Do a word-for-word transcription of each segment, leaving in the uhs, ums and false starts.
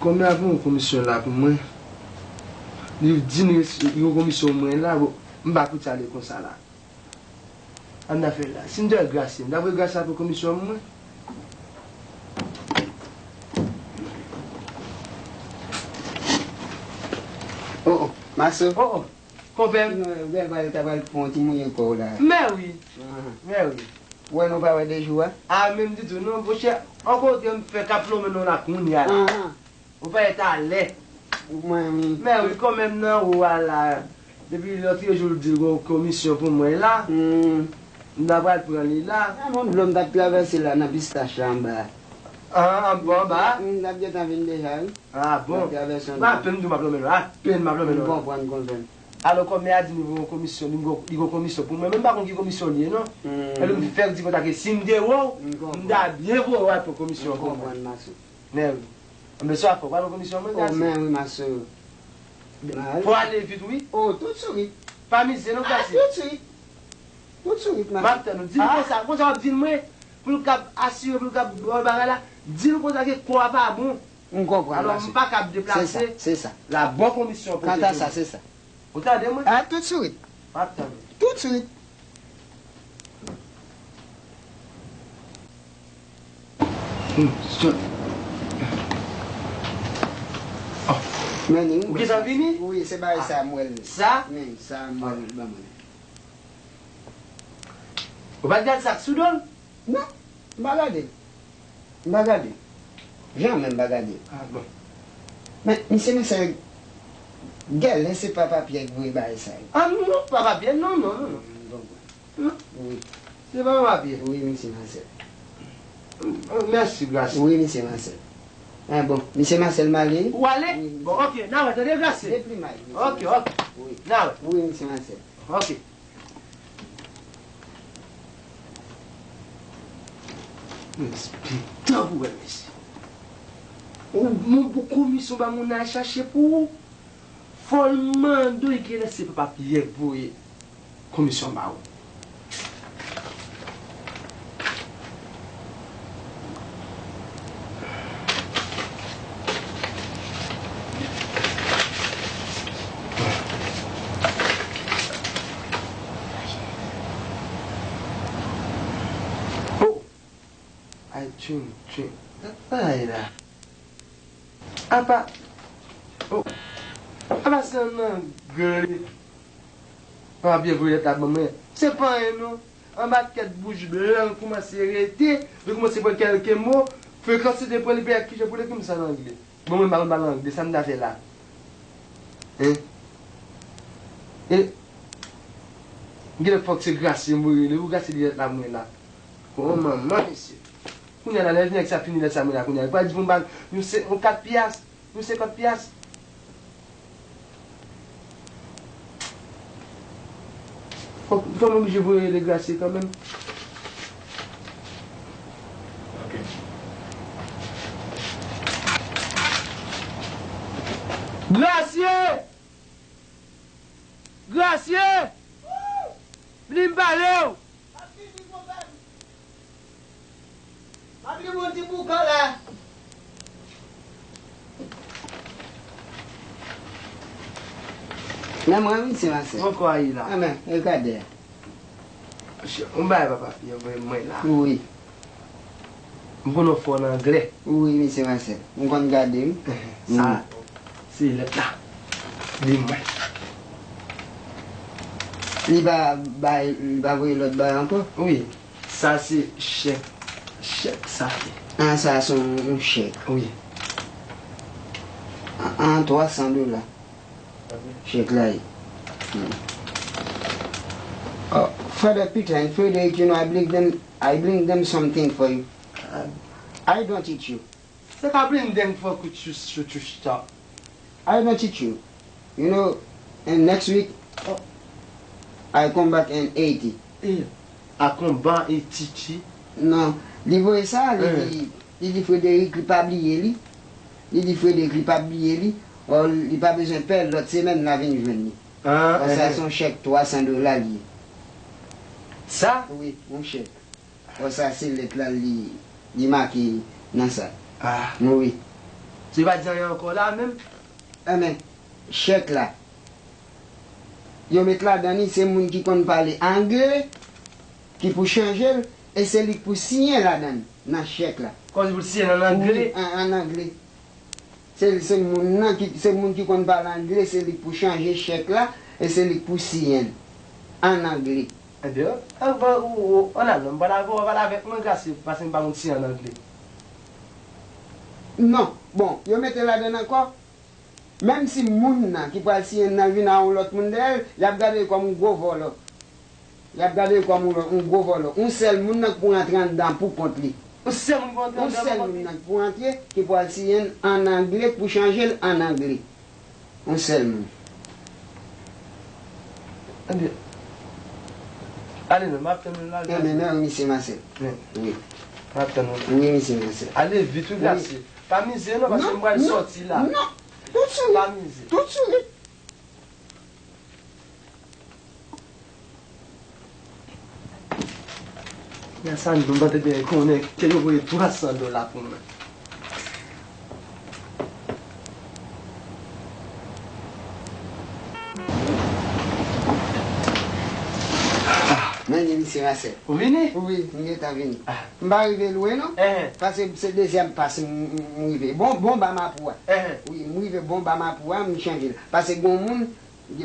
Kòmè ap voye yon komisyon la pou mwen. Li di m li voye komisyon mwen la, bon, m pa koute ale konsa la. An n a fè la. Si m te wè Grasye, m ta voye Grasye pou komisyon mwen. Oh, oh, Maso. Oh, oh. Konpè m. Ou wè, ou wè, ou ta pral pran yon ti mouye kò w la. Mè wi. Mè wi. Ou wè nou pa wè de jou a? A, menm ditou non, monchè. Ankontre m fè k ap lonmen non la kounye a la. Ou pa talè. Mè wi, kòmè m nan ou a la. Depi lòt jou l di l gon komisyon pou mwen la. M ta pral pran li la. A, bon, dlo m t ap travèse la nan pistach la anba a. A, anba a? M t ap gentan vin deja wi. A bon. M ap travèse yon dlo. Apèn m di w m ap lonmen non. Apèn m ap lonmen non. M konprann, konprann. Alò, kòmè a di m li voye yon komisyon, li gon komisyon pou mwen, men m pa konn ki komisyon li ye non. Epi m fèk di konsa ke si m te wè w, m ta byen voye w al pran komisyon pou mwen. Mè wi. Anben swa fò, pral pran komisyon mwen, Grasye. O, mè wi, Maso. Fò ale vit wi. O, toutswit. Pa mize non, Grasye. Toutswit. Toutswit, Maso. M ap tann ou. Di l konsa, konsa w ap di l mwen, pou l kab asire, pou l kab ba w bagay la, di l konsa ke kò a pa bon. M konprann, Maso. Alò, m pa kab deplase. Se sa, se sa. La bon komisyon pou te. Kanta sa, se sa. Ou tande mwen? A, toutswit. M ap tann ou. Toutswit. Ou gentan vini? Wi, se bagay sa m wè l. Sa? Men, sa m wè l ban mwen. Ou pa t gad sa k sou do l? Non, m pa gade l. M pa gade l. Janmen m pa gade l. A bon. Men, misye, men se, genlè se papa Pyè k voye bagay sa yo. A non, papa Pyè, non, non, non, non. M konprann. Non. Wi. Se pa papa Pyè. Wi, misye Masèl. Mèsi, Grasye. Wi, misye Masèl. A bon, misye Masèl m ale. Ou ale? Bon, ok, n a wè, tande, Grasye. Depi m ale. Ok, ok. Wi. N a wè. Wi, misye Masèl. Ok. Mwen espere tanpou wè mesye. Ou bon pou komisyon ba moun nan al chache pou ou. Fò l mande w genlè se papa Pyè k voye komisyon ba ou. Oh! Ay, tchwin, tchwin. Sa k bay la? Apa, oh, apa se yon angle papa Pyè voye lèt la ban mwen? Se pa anyen non. Anba tèt bouch blan l koumanse rete, li koumanse pran kèlke mo, frekans li te pran li peye ak kijan pou li ekri m sa nan angle. Bon, mwen m pa konn pale angle, sa m ta fè la? Hein? E, genlè fòk se Grasye m voye li, pou Grasye li lèt la mwen la. Bon, manman, mesye. Kounye a la, lè l vini ak sa fini lèt sa mwen la, kounye a, li pral di pou m ba l yon se, yon kat pyas, yon senkant pyas. Fòk, fòk m oblije voye rele Grasye kanmenm. Ok. Grasye! Grasye! Vini m pale w! M ap li bon ti boukan la. Nan mwen wi, se Masèl. Ankò a ye la. Anben, e gade a. Yon bagay papa Pyè voye mwen la. Wi. M konn w fò nan anglè. Wi, misye Masèl. M konn gade wi. Sa, se lèt la. Li mwen. Li pa bay, li pa voye lòt bagay ankò? Wi. Sa se chèk. Chèk sa ye. An, sa se yon, yon chèk. Wi. An, an twa san dola. Chèk la ye. Oh, Father Peter and Frederick, you know, I bring them, I bring them something for you. I don't teach you. Sa ka bring them for you, you, you, you, I don't teach you. You know, and next week, I come back and eighty. Eh, I come back and teach you. Non, li voye sa, li di, li di Frederick li pa bliye li. Li di Frederick li pa bliye li. Or, li pa bezwen pè, lòt semèn la vin jwenn li. Ah, or, sa se yon chèk twa san dola li ye. Sa? Wi, yon chèk. Or, sa se lèt la li, li make nan sa. Ah. Wi. So, li pa di anyen ankò la menm? Enben, chèk la, yo met ladan li, se moun ki konn pale angle ki pou chanje l, e se li k pou siyen ladan l, nan chèk la. Kòmsi pou l siyen l an angle? Wi, an, an angle. Se, se moun nan ki, se moun ki konn pale angle, se li k pou chanje chèk la, e se li k pou siyen l an angle. Ebyen, ann, bon, ou, ou, ann al non, m pral avè w, pale avèk mwen, Grasye, paske m pa konn siyen an angle. Non, bon, yo mete ladan l ankò. Menm si moun nan ki pral siyen nan vin a yon lòt moun dèyè l, y ap gade l kòm yon gwo vòlò. Y ap gade l kòm yon lòt, yon gwo vòlò. Yon sèl moun nan k pou rantre anndan pou kont li. Yon sèl moun pou rantre anndan pou kont li? Yon sèl moun nan k pou rantre, ki pral siyen l an angle, k pou chanje l an angle. Yon sèl moun. Ebyen, ale non, m ap tann ou la. Enben, mèsi, misye Masèl. Wi. M ap tann ou la. Wi, misye Masèl. Ale vit, wi, Grasye. Pa mize non, paske m pral sòti la. Non, non. Tout sou li. Pa mize. Tout sou li. Nan sa n tou, m pa te byen konnen ke yo voye twa san dola pou mwen. Ah, men li, misye Masèl. Ou vini? Wi, m gentan vini. Ah. M pa rive lwen non. Enhen. Paske se dezyèm pas m, m, m rive. Bon, bon ba mapou a. Enhen. Wi, m rive bon ba mapou a, m chanje l. Paske gon moun,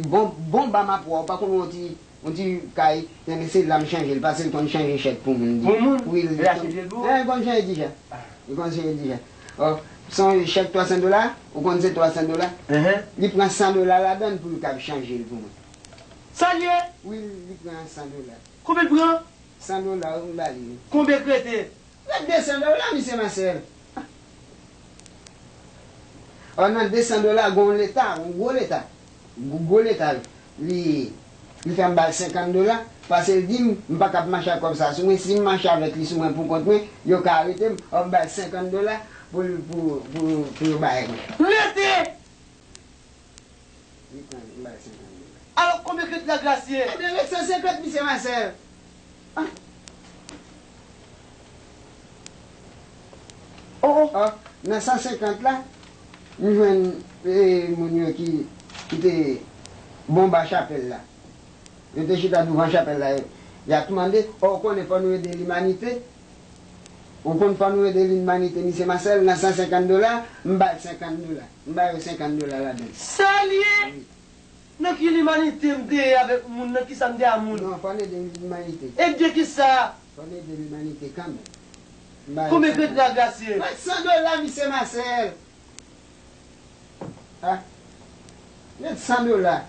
bon, bon ba mapou a, ou pa konn yon ti, yon ti kay, enben se la m chanje l. Paske l konn chanje chèk pou moun. Pou moun? Wi, li konn chanje l pou ou? Enhen, l konn chanje deja. Ah. Li konn chanje deja. Ò, se yon chèk twa san dola, ou konn se twa san dola? Enhen. Li pran san dola ladan l pou l kab chanje l pou mwen. Sa l ye? Wi, li pran san dola. Konbyen l pran? San dola, wi, m ba li, wi. Konbyen k rete? Ret de san dola, misye Masèl. Ò, nan de san dola, gon leta, yon gwo leta. Gwo, gwo leta, li, li fè m ba l senkant dola, paske l di m, m pa kab mache ak kòb sa sou mwen. Si m mache avèk li sou mwen pou kont mwen, yo ka arete m. Ò, m ba l senkant dola pou, pou, pou, pou yo bay mwen. Rete! Li pran, li bay senkant dola. Alò, konbyen k ret la, Grasye? Ebyen, ret san senkant, misye Masèl. Ah. Oh, oh. Ah, nan san senkant la, m jwenn, eh, moun yo ki, ki te bon ba chapèl la. Yo te chita douvan chapèl la, y ap mande, oh, ou konnen fò nou ede limanite? Ou konn fò nou ede limanite, misye Masèl, nan san senkant dola, m ba l senkant dola. M ba yo senkant dola ladan l. Sa l ye? Wi. Nan ki limanite m te ye avèk moun? Nan kisa m te a moun? Non, fò n ede limanite. Ede kisa? Fò n ede limanite kanmenm. M ba yo senkant dola. Konbyen k ret la, Grasye? Ret san dola, misye Masèl. Ah. Ret san dola.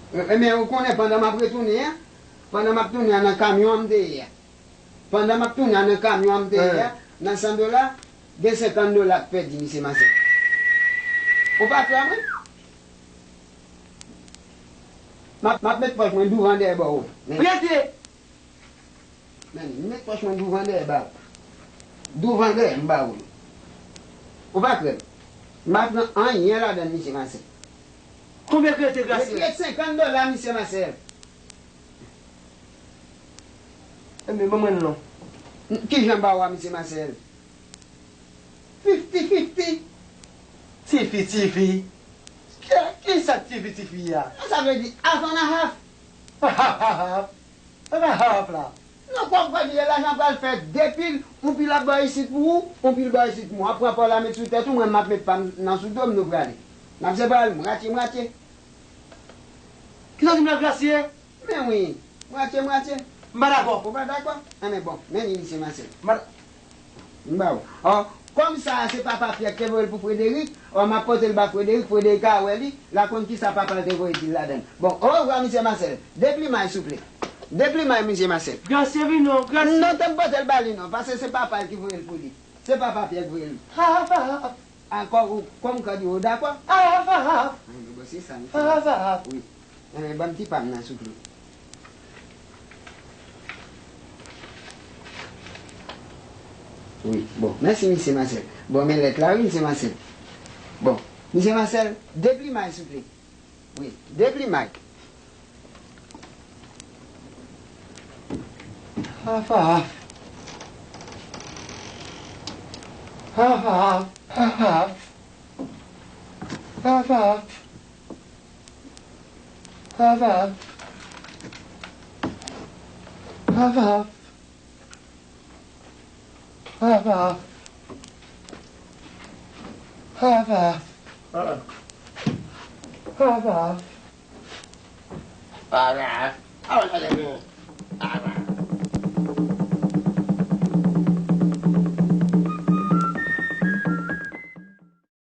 E, e, men ou konnen pandan m ap retounen an, pandan m ap tounen an nan kamyon an m te ye a. Pandan m ap tounen an nan kamyon an m te ye a, nan san dola, gen senkant dola k pèdi, misye Masèl. Ou pa kwè mwen? M ap, m ap met pòch mwen douvan dèyè ba ou. Men. Prete! Men, m met pòch mwen douvan dèyè ba ou. Douvan dèyè m ba ou. Ou pa kwè m? M pa pran anyen ladan l, misye Masèl. Konbyen k rete, Grasye? Ret senkant dola, misye Masèl. Enben, ban mwen l non. Kijan ba ou a, misye Masèl? Fifti fifti. Tifi, tifi. Ki, kisa k tifi, tifi a? Sa vle di half and a half. Half, half, half. Sa pa half la. Non, kòb kòb li ye, lajan pral fè de pil, yon pil ap bò isit pou ou, yon pil bò isit pou mwen. W ap pran pa w la met sou tèt ou, mwen m ap met pa m nan sou do m, nou prale. N ap separe l mwatye mwatye. Kisa w di m la, Grasye? Men wi, mwatye mwatye. M pa dakò. Ou pa dakò? Enben bon, men li, misye Masèl. M pa M ba ou. Ò, kòm sa a se papa Pyè k te voye l pou Frederic, ò, m ap pote l ba Frederic, Frederic a wè li, l a konn kisa papa l te voye di l ladan l. Bon, orevwa, misye Masèl. Deplimay, souple. Deplimay, misye Masèl. Grasye vini non, Grasye. Non, te m pote l ba li non, paske se papa l ki voye l pou li. Se papa Pyè k voye l. Ha, ha, ha, ha. Ankò, ou, kòm ka di, ou dakò? Ah, ah, ah. Bon, se sa, misye. Ah, ah, ah. Wi. Enben, ban m ti pa m nan, souple. Wi, bon, mèsi, misye Masèl. Bon, men lèt la, wi, misye Masèl. Bon, misye Masèl, deplimay, souple. Wi, deplimay. Half a half. Haf, haf, haf, haf. Haf, haf. Haf, haf. Haf, haf. Haf, haf. Haf, haf. Haf, haf. Haf, haf.